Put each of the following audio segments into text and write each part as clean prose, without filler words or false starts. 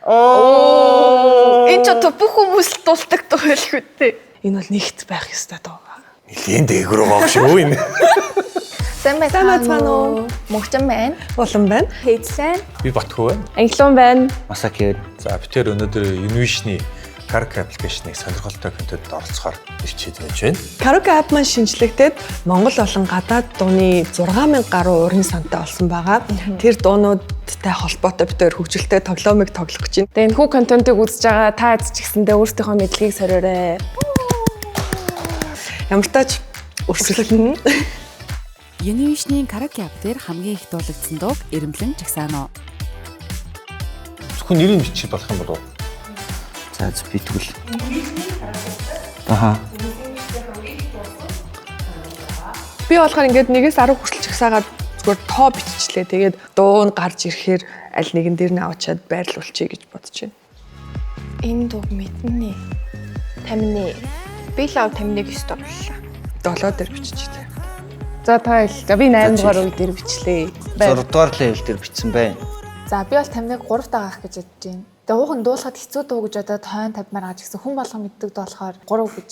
Оо. Энэ ч одоо бүх хүмүүс л дуулдаг дуу байлгүй дээ. Энэ бол нэгт байх ёстой дуу. Нилийн дээгүүр байгаа шүү энэ. Сайн байцгаана уу? Мөнгөчн байна. Улам байна. Хейдлэн. Би Батхүү байна. Англиун байна. Масаки. За би тэр өнөөдөр Invision-ы Karaoke application-ыг сонирхолтой контентэд оролцохоор ирчээд байж байна. Karaoke app маань шинжлэхдээ Монгол болон гадаад дууны 6000 гаруй уран сантай болсон байгаа. Тэр дуунуудтай холбоотой бид хоёр хөгжилтэй тоглоомыг тоглох гэж байна. Тэгээ энэ хүү контентыг үзэж байгаа та эз ч гэсэндээ өөрсдийнхөө мэдлэгийг сориорой. Ямар тач өрсөлдөн. Univision-ийн Karaoke app дээр хамгийн их дуулагдсан дууг Эрэмблэн Жагсаано. Зөвхөн нэрийг бичиж болох юм болов уу? За би тэгвэл. Аха. Би болохоор ингээд нэгээс 10 хүртэл чагсаагаад зүгээр тоо биччихлээ. Тэгээд дуу нь гарч ирэхээр аль нэгэн дээр нь авчиад байрлуулчихъя гэж бодож байна. Энэ дууг мэднэ. 51. Би л ав 51 9 орлоо. 7 дээр биччихлээ. За та ил. За би 8 За, дугаар үе дээр бичлээ. 6 дугаар level дээр бичсэн байна. За би бол 51 3 дагаах гэж бодож байна. Тэгээ уух нь дуулахад хэцүү дуу гэж бодоод хойно тавьмаар байгаа ч гэсэн хүн болгон мэддэг дуу болохоор 3 гэж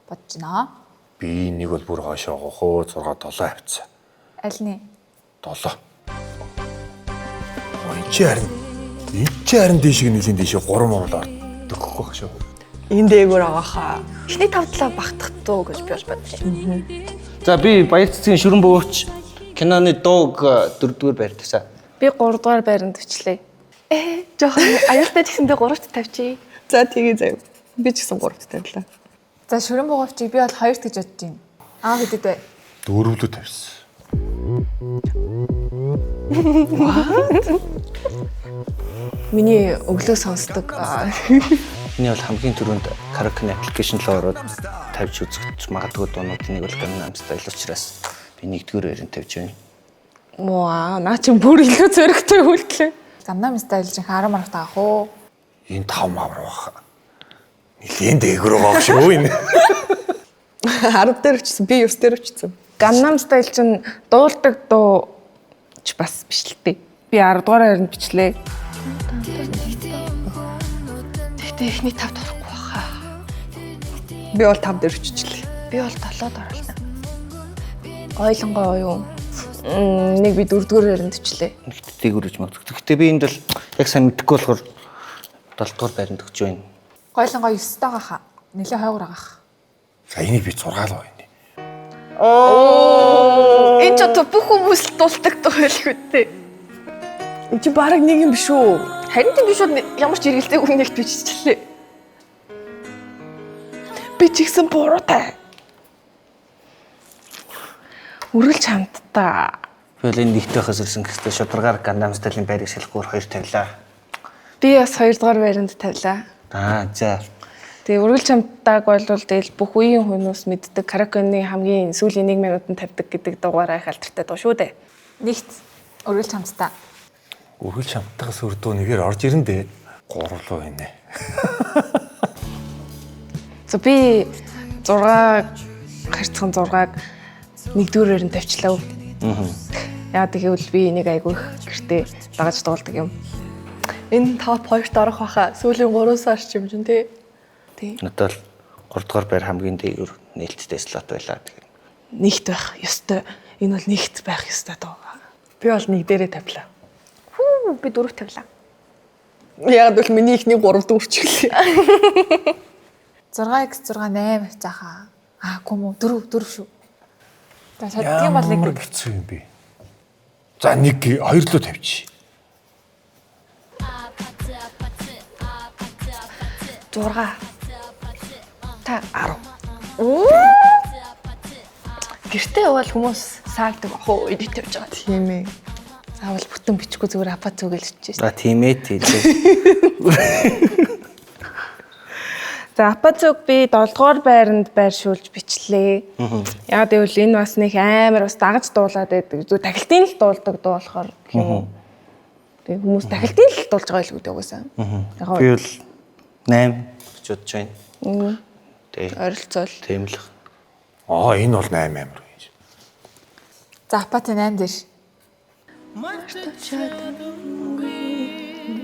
бодож байна. Би нэг бол бүр хойшоо гохоо 6 7 авцсан. Аль нь? 7. Ой чи харин энэ чи харин дээшиг нэлийн дээшээ 3 мурал ордог байх шүү. Энэ дээгүүр байгаа хаа. Эхний тав талаа багтах дуу гэж би бол бодож байна. За би Баяр цэцгийн шүрэн бөөрч киноны дууг дөрөвдүгээр байр тавьсан. Би 3 дугаар байранд бичлээ. Э, жоохон аюултай ч гэсэндээ 3-т тавьчих. За тэгээ заяа. Би ч гэсэн 3-т тавилаа. За шүрэн бугуувчийг би бол 2-т гэж бодож байна. Аа хэдэд вэ? Дөрөвлөө тавьсан. Миний өглөө сонсдог. Миний бол хамгийн түрүүнд karaoke application руу ороод тавьж үзэж магадгүй дуунуудын нэг бол Gangnam Style учраас би нэгдүгээр байранд тавьж байна. Муу наа чи бүр илүү зөрөгтэй үйлтлээ. Gangnam Style чинь 10 марах таах уу? Энэ 5 мавар байх. Нилийн дээгүүр байгаа шүү энэ. 10 дээр бичсэн. Би 9 дээр бичсэн. Gangnam Style чинь дуулдаг дуу ч бас биш л дээ. Би 10 дугаар байранд бичлээ. Тэгтээ эхний тавд орохгүй баха. Би бол 5 дээр биччихлээ. Би бол 7-д орлоо. Гойлонгоо юу? Нэг би 4 дугаар байранд бичлээ. Нэгт дээгүүр гэж магадгүй. Гэхдээ би энд бол яг сайн мэдэхгүй болохоор 7 дугаар байранд өгч байна. Гойлонгоо 9 дагаах хаа. Нилээ хойгоор агаах. За энийг би 6 л байна. Энэ ч одоо бүх хүмүүс л дуулдаг дуу байлгүй дээ. Энд чи бараг нэг юм биш үү? Харин тийм би шууд ямар ч эргэлзээгүй нэгт биччихлээ. Би ч гэсэн буруутай. Үргэлж хамтдаа. Би бол энэ нэгт байхаас ирсэн гэхдээ шударгаар Gangnam Style-ын байрыг салхиур хоёр тавилаа. Би бас 2 дугаар байранд тавилаа. Аа за. Тэгээ үргэлж хамтдааг бол тэгэл бүх үеийн хүмүүс мэддэг караокены хамгийн сүүлийн 1 минутанд тавьдаг гэдэг дугаараа их алдартай дуу шүү дээ. Нэгт өргөлж хамтдаа. Үргэлж хамтдагаас өөр дуу нэгээр орж ирэн дээ. 3 луу байна. За би 6 харьцхан 6-аг нэгдүгээр байранд тавьчлаа. Яа гэвэл би энийг айгүй их гэртээ дагаж дуулдаг юм. Энэ топ 2-т орох баха. Сүүлийн 3 сар ч юм чинь тий. Надад бол 3 дугаар байр хамгийн дээгүүр нээлттэй слот байлаа. Тэгэхээр Нэгт байх ёстой. Энэ бол нэгт байх ёстой дуу. Би бол нэг дээрээ тавилаа. Хүү би 4-т тавилаа. Яг бол миний эхний 3 дүүрчглээ. 6x 6 8 хавцаахаа. Аа гүм үү 4 4 шүү. За чаддгийн юм бол Ямар нэг хэцүү юм бэ? За нэг хоёр лөө тавьчих. 6. Та 10. Гэртээ явбал хүмүүс саагдаг ах уу эдит тавьж байгаа. Тийм ээ. Заавал бүтэн бичихгүй зүгээр апа зүгэл чижээ. За тийм ээ тийм. За апа зүг би 7 дугаар байранд байршуулж бичлээ. Яа гэвэл энэ бас нэг амар бас дагаж дуулаад байдаг. Зүгээр тахилтын л дуулдаг дуу болохоор гэх юм уу. Тэгээ хүмүүс тахилтын л дуулж байгаа л гэдэг угаасаа. Яг Би бол 8 гэж бодож байна. Тий. ойролцоол. Тийм л. Аа энэ бол 8 амар юм. За апати 8 дээр.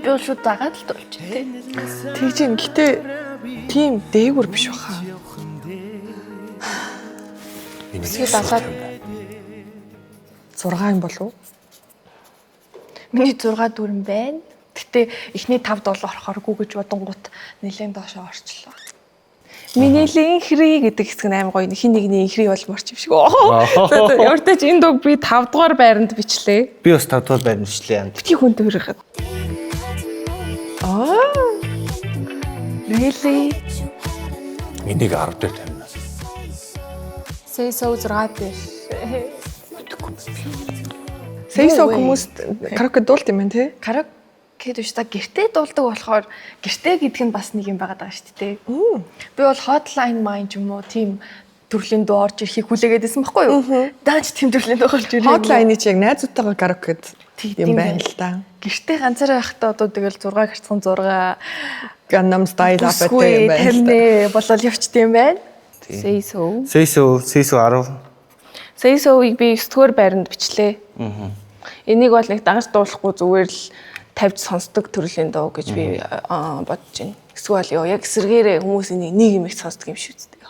Би бол шууд дагаад л дуулчих тий. Тэгж юм. Гэтэ тийм дээгүр биш баха. Энийг Эсвэл далаад 6 юм болов уу? Миний 6 дүрэн байна. Гэтэ эхний 5 7 орохооргүй гэж бодонгууд нэлээд доошоо орчлоо. Миний л инхри гэдэг хэсэг нь амар гоё. Хин нэгний инхри болмоор ч юм шиг. За за ямар ч энэ дууг би 5 дугаар байранд бичлээ. Би бас 5 дугаар байранд бичлээ. Битгий хүн дүүргэхэд. Аа. Really? Энийг 10 дээр тавина. Say so 6 дээр. Say so хүмүүс караоке дуулт юм байна тий? Караоке биш та гэртээ дуулдаг болохоор гэртээ гэдэг нь бас нэг юм байгаад байгаа шүү дээ. Би бол Hotline Mine ч юм уу тийм төрлийн дуу орж ирэхийг хүлээгээд байсан байхгүй юу? Даач тийм төрлийн дуу орж ирээ. Hotline-ы чи яг найзуудтайгаа караокед Тэгдэм юм байна. байна л да. Гэртээ ганцаараа байхдаа одоо тэгэл 6 гарцсан 6 Gangnam Style апатай юм байна л да. 50 болол явчт юм байна. Say so. Say so, say so 10. Say so-ыг би 9 дугаар байранд бичлээ. Энийг бол нэг дагаж дуулахгүй зүгээр л тавьж сонсдог төрлийн дуу гэж би бодож байна. Эсвэл ёо яг эсэргээрээ хүмүүс энийг нэг юм их сонсдог юм шиг үстэй.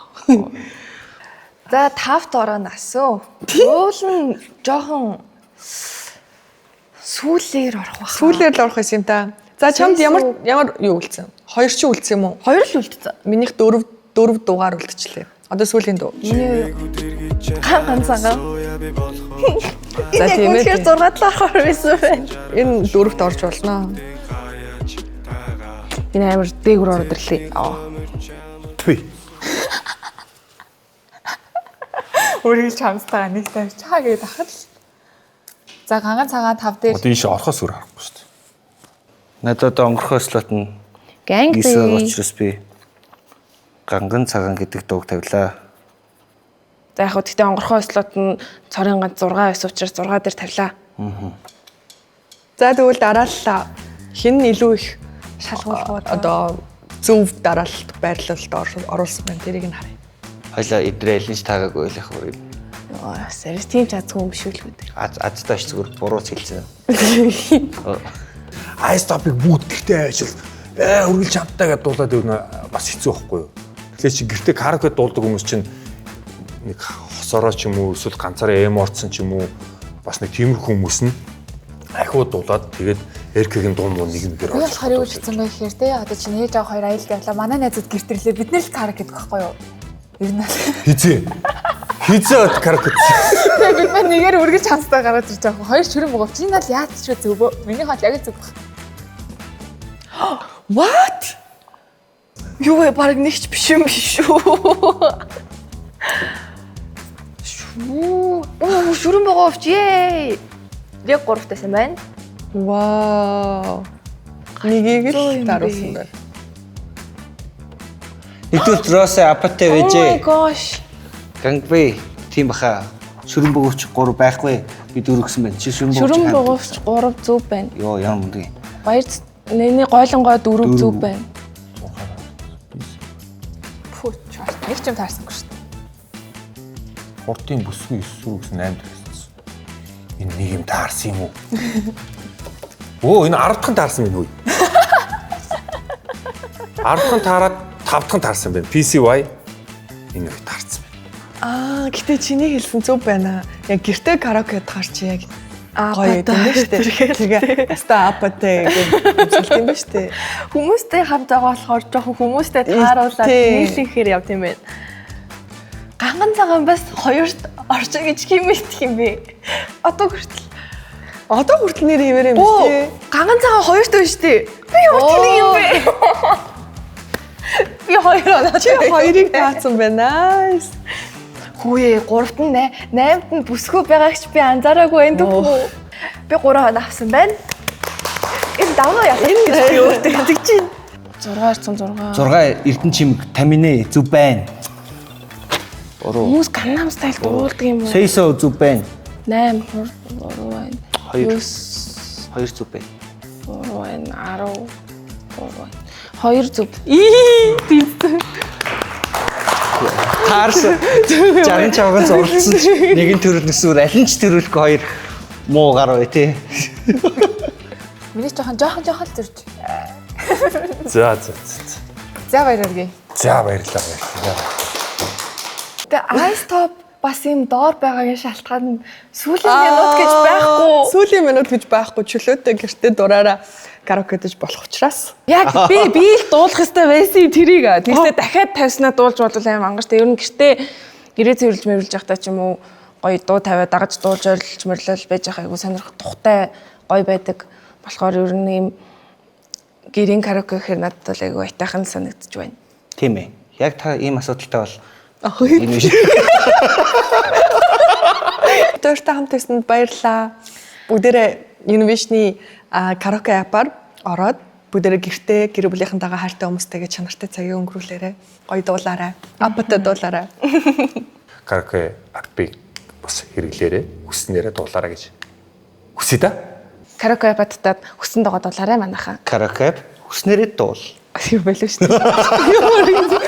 За тавт ороо насөө. Уул нь жоохон сүүлээр орох баха. Сүүлээр л орох юм та. За чамд ямар ямар юу үлдсэн? Хоёр чи үлдсэн юм уу? Хоёр л үлдсэн. Минийх дөрөв дөрөв дугаар үлдчихлээ. Одоо сүүлийн дуу. Миний ган ганцаагаа. За Энэ тийм ээ. үнэхээр 6 талаар орохоор байсан байна. Энэ дөрөвт орж болно. Энэ амар дээгүр ороод ирлээ. Түй. Үргэлж хамстайгаа нэг тавьж чаа гээд ахад л. За ганган цагаан 5 дээр Одоо ийш орохоос өөр харахгүй шүү дээ. Надад одоо онгорхой слот нь Gang 9 baby. учраас би ганган цагаан гэдэг дууг тавилаа. За яг хөө гэхдээ онгорхой слот нь цорын ганц 6 байсан учраас 6 дээр тавилаа. За тэгвэл дараалал хэн нь илүү их Шалгуулгууд одоо зөв дараалалт байрлалд оруулсан байна. Тэрийг нь харъя. Хойлоо идрээ аль нь ч таагаагүй л их бүр Йоо, сарис тийм ч азгүй юм биш үү л үү. аз азтай ш зүгээр буруу хэлсэн. Ice Stop-ыг бүгд гэртээ ажил үргэлж хамтаа гэдээ дуулаад өгнө бас хэцүү байхгүй юу? Тэгэхээр чи гэртээ караоке дуулдаг хүмүүс чинь нэг хосороо ч юм уу эсвэл ганцаараа эм орцсон ч юм уу бас нэг тиймэрхүү хүмүүс нь ахиу дуулаад тэгээд Эркэгийн дуу муу нэг нэгээр Би болохоор юу гэж хэлсэн бэ гэхээр те одоо чинь ээж аав хоёр аялд явлаа. Манай найзууд гэрт ирлээ. Бид нэр л караоке гэдэг байхгүй юу? Ер нь бол. Хизээ. Хизээ караоке. Тэгээ бид маань нэгээр үргэлж хамстаа гараад ирж байгаа. Хоёр шүрэн богов. Чи энэ бол яац ч зөв бөө. Миний хоол яг л зөв баг. What? Юу вэ? Бараг нэг ч биш юм биш үү? Шүү. Оо, шүрэн богоовч. Ее. Яг 3 тасан байна. Вау. Нэгийг Зөв л юм даруулсан бэ. байна. Нэгдүгээр Росе апатай Oh my байжээ. gosh. Гангбэ тийм баха. Шүрэн бөгөөч 3 байхгүй. Би дөрөв гэсэн байна. Чи шүрэн бөгөөч. Шүрэн богоовч 3 зөв байна. Йоо ямар мундаг. Баяр нэний гойлонгой 4 зөв байна. Пүү чорт. Нэг ч юм таарсангүй шүү дээ. Хурдын бүсгүй 9 сүр гэсэн 8 дэрсэн. Энэ нэг юм таарсан юм уу? Өө энэ 10 дахь нь таарсан юм уу? 10 дахь нь таарад 5 дахь нь таарсан байна. PCY энэ үе таарсан байна. Аа, гэтээ чиний хэлсэн зөв байна. Яг гэртээ караоке тахаар чи яг гоё юм байна шүү дээ. Тэгээ баста апатай гэж хэлсэн юм байна шүү дээ. Хүмүүстэй хамт байгаа болохоор жоохон хүмүүстэй тааруулаад Тий. нийлэнхээр явд юм байна. Ганган цагаан бас хоёрт орж гэж хин мэдэх юм бэ? Одоо хүртэл. Одоо хүртэл нэр хэвээр юм Оо, биш тий. ганган цагаан хоёрт байна шүү дээ. Би ямар тэнэг юм бэ? Би хоёр оноо. Чи хоёрыг таацсан байна. Nice. Хүүе, гуравт нь наймд нь бүсгүй байгаагч би анзаараагүй энэ дүү. Би 3 оноо авсан байна. Энэ даваа ялах гэж би өөртөө хэлдэг чинь. 6 6. 6 Эрдэнэ чимэг таминэ зүв байна. Буруу. Хүмүүс Gangnam Style дуулдаг юм уу? Say so зүв байна. 8 3 байна. 2 9 2 зүв байна. 3 байна. 10 3 байна. 2 зүв. Ии тийц. Таарсан. 60 чавган зурлцсан ч нэг нь төрөл нүсүр аль нь ч төрөлгүй хоёр муу гар бай тий. Миний жоохон жоохон жоохон л зөрж. За за за. За баярлалаа. За баярлалаа баярлалаа. Тэгээ Ice Top бас юм доор байгаагийн шалтгаан нь сүүлийн минут гэж байхгүй. Сүүлийн минут гэж байхгүй чөлөөтэй гэртээ дураараа караокедж болох учраас. Яг би л дуулах хэрэгтэй байсан юм тэрийг. Тэгсээ дахиад тавьснаа дуулж болвол аим ангартай. Ер нь гэртээ гэрээ цэвэрлж мэвэрлж явахдаа ч юм уу гоё дуу тавиад дагаж дуулж орилж мөрлөл байж байгаа айгу сонирх тухтай гоё байдаг. Болохоор ер нь ийм гэрийн караоке гэхээр надад бол айгу аятайхан санагдчих байна. Тийм ээ. Яг та ийм асуудалтай бол энэ биш. Дөртөө хамт байсанд баярлалаа. Бүгдээрээ Innovation-ы караоке аппаар ороод бүгдээрээ гэртээ гэр бүлийнхэнтэйгээ хайртай хүмүүстэйгээ чанартай цагийг өнгөрүүлээрэй. Гоё дуулаарай. Апптай дуулаарай. Караоке аппыг бас хэрэглээрэй. Хүснээрээ дуулаарай гэж хүсье да. Караоке баттад хүссэн догоо дуулаарай манайхаа. Караоке хүснээрээ дуул. Юу байлаа шүү дээ.